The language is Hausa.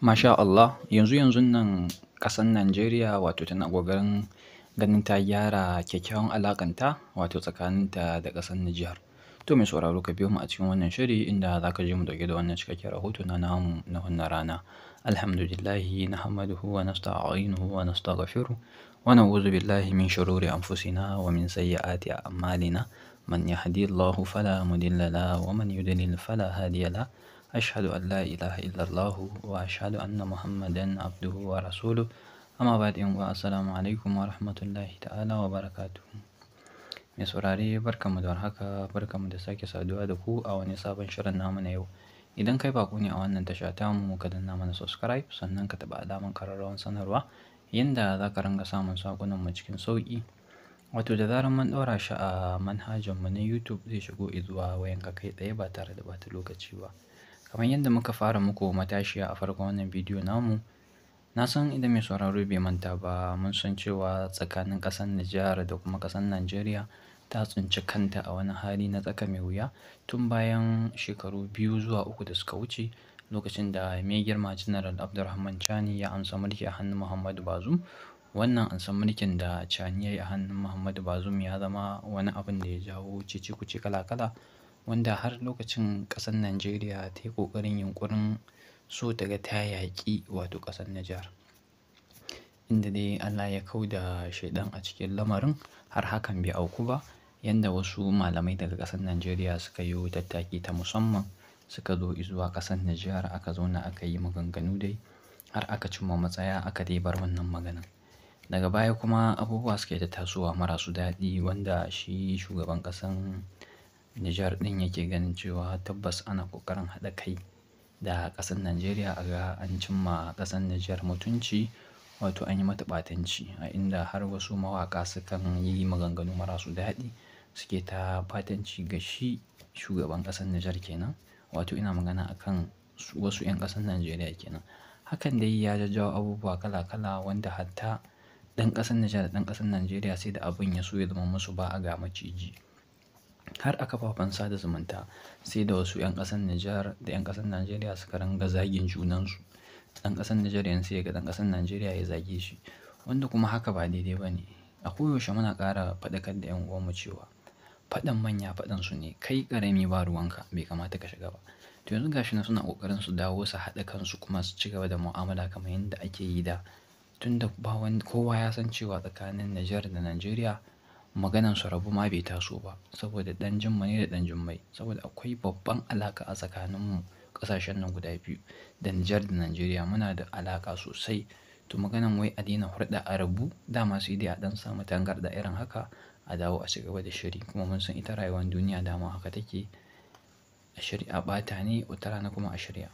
Masha Allah, yanzu yanzun nan ƙasar Najeriya wato tana ƙoƙarin ganin ta gyara kyakkyawan alaƙanta wato tsakaninta da ƙasar Nijar. To mai sauraro, ka biyo mu a cikin wannan shiri inda za ka je mu ɗauke da wannan cikakken rahoto na namu na wannan rana. Alhamdulillahi nahmaduhu wa nasta'inuhu wa nastaghfiruh wa na'udhu billahi min shururi anfusina wa min sayyiati a'malina. Man yahdihillahu fala mudilla lahu wa man yudlil fala hadiya lahu. Ashhadu an la ilaha illallah wa ashhadu anna Muhammadan abduhu wa rasuluh. Amma ba'd, yan uwa, assalamu alaikum wa rahmatullahi ta'ala wa barakatuhu. Mai saurare, barkanmu da warhaka, barkanmu da sake saduwa da ku a wani sabon shirin namu na yau. Idan kai baƙo ne a wannan tasha tamu, ka danna mana subscribe, sannan ka taɓa alamar ƙararrawar sanarwa yanda za ka ringa samun saƙunan mu cikin sauƙi. Wato da zarar mun ɗaura shi a manhajar mu na YouTube, zai shigo izuwa wayanka kai tsaye ba tare da ɓata lokaci ba. Kamar yadda muka fara muku matashiya a farkon wannan bidiyo namu, na san idan mai sauraro bai manta ba, mun san cewa tsakanin ƙasar Nijar da kuma ƙasar Najeriya ta tsinci kanta a wani hali na tsaka mai wuya tun bayan shekaru 2 zuwa 3 da suka wuce, lokacin da mai girma General Abdurrahman Chani ya amsa mulki a hannun Muhammadu Bazoum. Wannan amsan mulkin da Chani ya yi a hannun Muhammadu Bazoum ya zama wani abin da ya jawo cece-kuce kala-kala, wanda har lokacin ƙasar Najeriya ta yi ƙoƙarin yunƙurin so ta ga ta yaƙi wato ƙasar Nijar. Inda dai Allah ya kau da shaiɗan a cikin lamarin, har hakan bai auku ba, yanda wasu malamai daga ƙasar Najeriya suka yi tattaki ta musamman suka zo izuwa ƙasar Nijar, aka zauna aka yi maganganu dai har aka cimma matsaya, aka dai bar wannan maganan. Daga baya kuma abubuwa suka yi ta tasowa marasu daɗi, wanda shi shugaban ƙasan Nijar ɗin yake ganin cewa tabbas ana ƙoƙarin haɗa kai da ƙasar Najeriya a ga an cimma ƙasar Nijar mutunci, wato an yi mata ɓatanci, a inda har wasu mawaƙa sukan yi maganganu marasu daɗi suke ta ɓatanci ga shi shugaban ƙasar Nijar kenan. Wato ina magana a kan wasu 'yan ƙasar Najeriya kenan. Hakan dai ya jajjawo abubuwa kala kala, wanda hatta ɗan ƙasar Nijar da ɗan ƙasar Najeriya sai da abin ya so ya zama musu ba a ga maciji. Har a kafafen sada zumunta sai da wasu 'yan ƙasar Nijar da 'yan ƙasar Najeriya suka ringa zagin junansu. Ɗan ƙasar Nijar yanzu sai ya ga ɗan ƙasar Najeriya ya zage shi, wanda kuma haka ba daidai ba ne. A koyaushe muna ƙara faɗakar da 'yan uwanmu cewa faɗan manya faɗan su ne, kai ƙarami ba ruwanka, bai kamata ka shiga ba. To yanzu ga shi nan suna ƙoƙarin su dawo su haɗa kansu kuma su ci gaba da mu'amala kamar yadda ake yi da. Tun da ba wani, kowa ya san cewa tsakanin Nijar da Najeriya maganan su rabu ma bai taso ba, saboda ɗan jumma ne da ɗan jummai. Saboda akwai babban alaƙa a tsakaninmu ƙasashen nan guda biyu, da Nijar da Najeriya, muna da alaƙa sosai. To maganan wai a daina hulɗa a rabu, dama sai dai a ɗan samu tangarɗa irin haka, a dawo a ci gaba da shiri. Kuma mun san ita rayuwar duniya dama haka take. A shiri a ɓata ne, wata rana kuma a shirya.